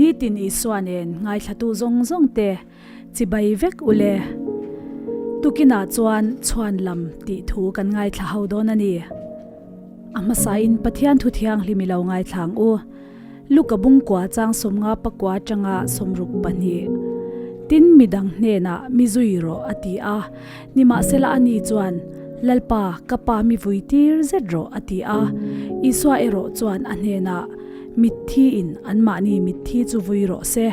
Nitin Isua nen ngaithlatu zawng zawng te chibai vek u le. Tukinah chuan chhuan lam tih thu kan ngaithla ho dawn a ni. A hmasain Pathian thu thianghlim i lo ngaithla ang u. Luka bungkua chang 50 pakua atanga 62. Tin, midang hnenah mi zui rawh a ti a. Nimahsela ani chuan, Lalpa, ka pa mi vui tir zet rawh a ti a. Isua erawh chuan a hnenah, Mitthi in anmahni mitthi chu vui rawh se,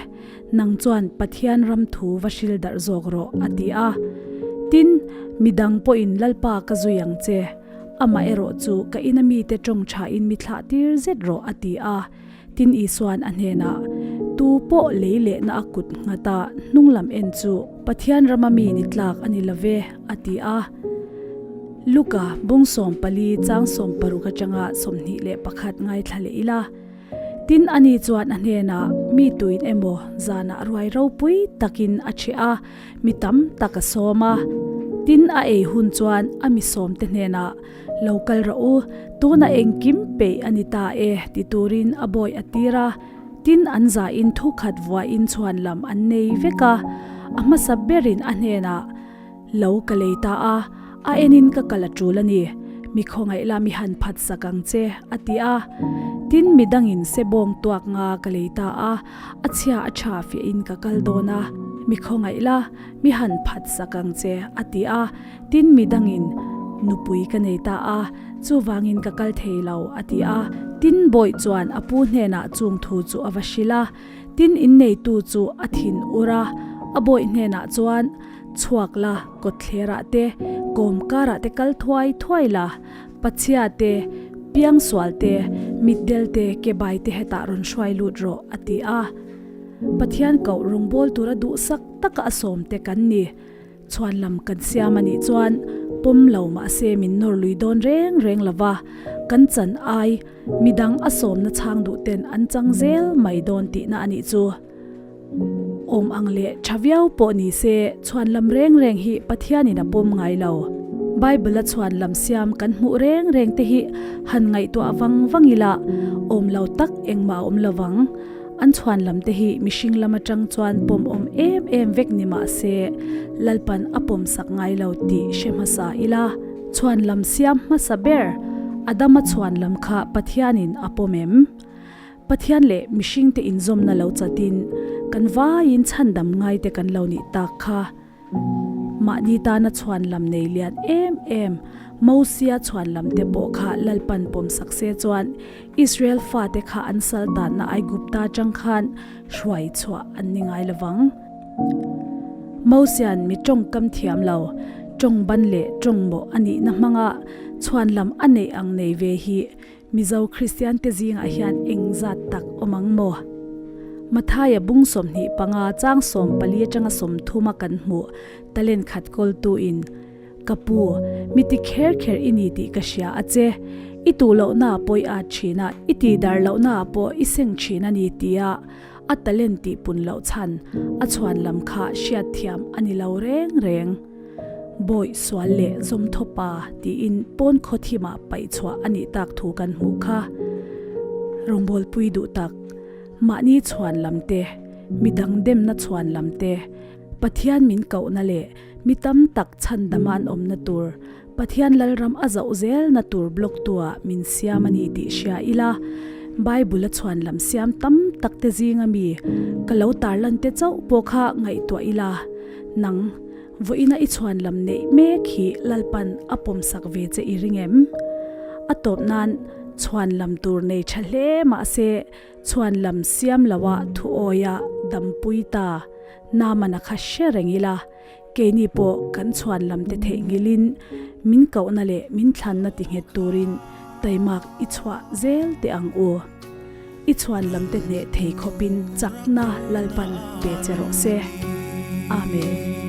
nang chuan Pathian ram thu va hril darh zawk rawh a ti a. Tin, midang pawhin Lalpa ka zui ang che. Amah erawh chu ka ina mite tawng thain mi thlah tir zet rawh a ti a. Tin Isua'n a hnenah, Tu pawh lei lehna a kut nghata hnung lam en chu Pathian rama mi ni tlak a ni lo ve, a ti a. Luka bung 14 chang 60 atanga 21 ngaithla leh ila. Tin ani chuan a hnenah, Mi tuin emaw zanah ruai ropui takin a chheh a, Mi tam tak a sawm a, tin a ei hun chuan a mi sawmte hnenah, Lo kal rawh u, tunah engkim peih a ni ta e, ti turin a bawi a tir a. Tin an zahin thu khat vuahin chhuan lam an nei vek a, a hmasa berin a hnenah, Lo ka lei ta a, a enin ka kal a tul a ni, mi khawngaih la mi han phat sak ang che, a ti a. Tin mi dangin sebawng tuak nga ka lei ta a, A chhia a tha fiahin ka kal dawn a, mi khawngaih la, mi han phat sak ang che, a ti a. Tin, mi dangin, Nupui ka nei ta a, chuvangin ka kal thei lo, a ti a. Tin, Bawih chuan a pu hnenah chung thu chu a va hrilh a. Tin, inneitu chu a thin ur a, a bawih hnenah chuan, Chhuak la, kawtthlerah te, kawmkarah te kal thuai thuai la, Pachhia te, piangsual te, mitdel te, kebai te hetah rawn hruai lut rawh, a ti a. Pathian koh rawngbâwl tura duhsak taka a sawm te kan ni. Chhuan lam kan siam a nih chuan pawm lo mah se min nawr lui dawn reng reng lo va, kan chan ai midang a sawmna chhang duh ten an chang zel mai dawn tihna a nih chu. Awm ang leh tha viau pawh ni se, chhuan lam reng reng hi Pathianin a pawm ngai lo. Bible-a chhuan lam siam kan hmuh reng reng te hi han ngaihtuah vang vang ila, awm lo tak engmah a awm lo vang. An chhuan lam te hi mihring lam atang chuan pawm awm em em vek ni mah se, Lalpan a pawm sak ngai lo tih hre hmasa ila. Chhuan lam siam hmasa ber, Adama chhuan lam kha Pathianin a pawm em? Pathian leh mihringte inzawmna lo chatin kan vaiin chhandam ngaite kan lo nih tak kha. Mahni tana chhuan lam nei lian em em Mosia chhuan lam te pawh kha Lalpan pawmsak se chuan Israel fate kha an sal tanna Aigupta atang khan hruai chhuah an ni ngai lovang. Mosia'n mi tawngkam thiam lo, tawng ban leh tawng mawh a nihna hmanga chhuan lam a neih ang nei ve hi Mizo Kristian te zingah hian eng zat tak awm ang maw? Mathaia bung 25 chang 14 atanga 30 a kan hmuh talent khat kawltu in, Ka pu, mi ti kher kher i ni tih ka hria a che. I tuh lohna ah pawh i at thin a, i tih dar lohna ah pawh i seng thin a ni tia a talent tih pun loh chhan a chhuan lam kha hriatthiam a ni lo reng reng. Bawi sual leh zawm thaw pa tiin pawn khaw thimah paih chhuah a nih tak thu kan hmuh kha. Rawngbawlpui duh tak, mahni chhuan lam te, midang demna chhuan lam te, Pathian min kohna leh mi tam tak chhandama an awmna tur, Pathian Lalram a zauh zelna tur blog tuah min siam a ni tih hria ila, Bible a chhuan lam siam tam tak te zinga mi ka lo tarlan te chauh pawh kha ngaihtuah ila, nang Vawiina i chhuan lam neih mek hi Lalpan a pawmsak ve che i ring em? A tawp nan chhuan lam tur nei tha hle mah se chhuan lam siam loa thu awia dampui ta Namana kha hre reng ila, keini pawh kan chhuan lam te theihnghilhin min kohna leh min thlanna ti nghet turin taimak i chhuah zel teh ang u. I chhuan lam te hneh thei khawpin chakna Lalpan pe che rawh se. Amen.